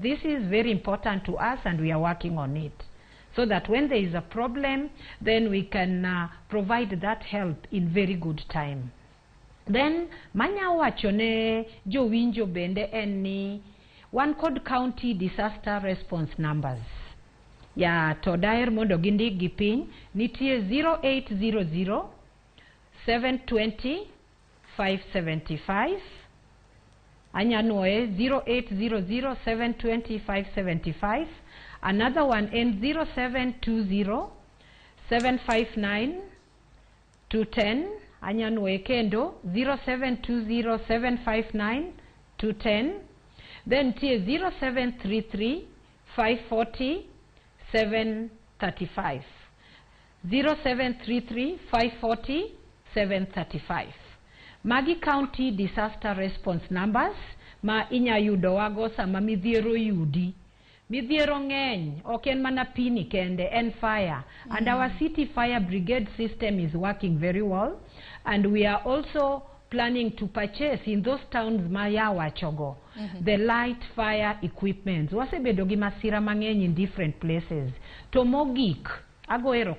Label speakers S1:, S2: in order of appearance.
S1: this is very important to us and we are working on it, so that when there is a problem, then we can provide that help in very good time. Then manya wacho ne jowinjo bende en ni wan kod county disaster response numbers ya, to daher mondo gindik gi piny. Nitie 0800 720 575. Anyanuoye: 0800 720 575. Another one en 0720 759 210. Anyanuoye kendo: 0720 759 210. Then nitie 0733 540 735, 0733 540 735. Magi county disaster response numbers ma inya yudowago sama midhiero yudi. Midhiero ng'eny, ok en mana pini kende, en fire. And our city fire brigade system is working very well, and we are also planning to purchase in those towns ma yawachogo the light fire equipment. Wasebedo gi masira mang'eny in different places. To mogik, ago erokamano.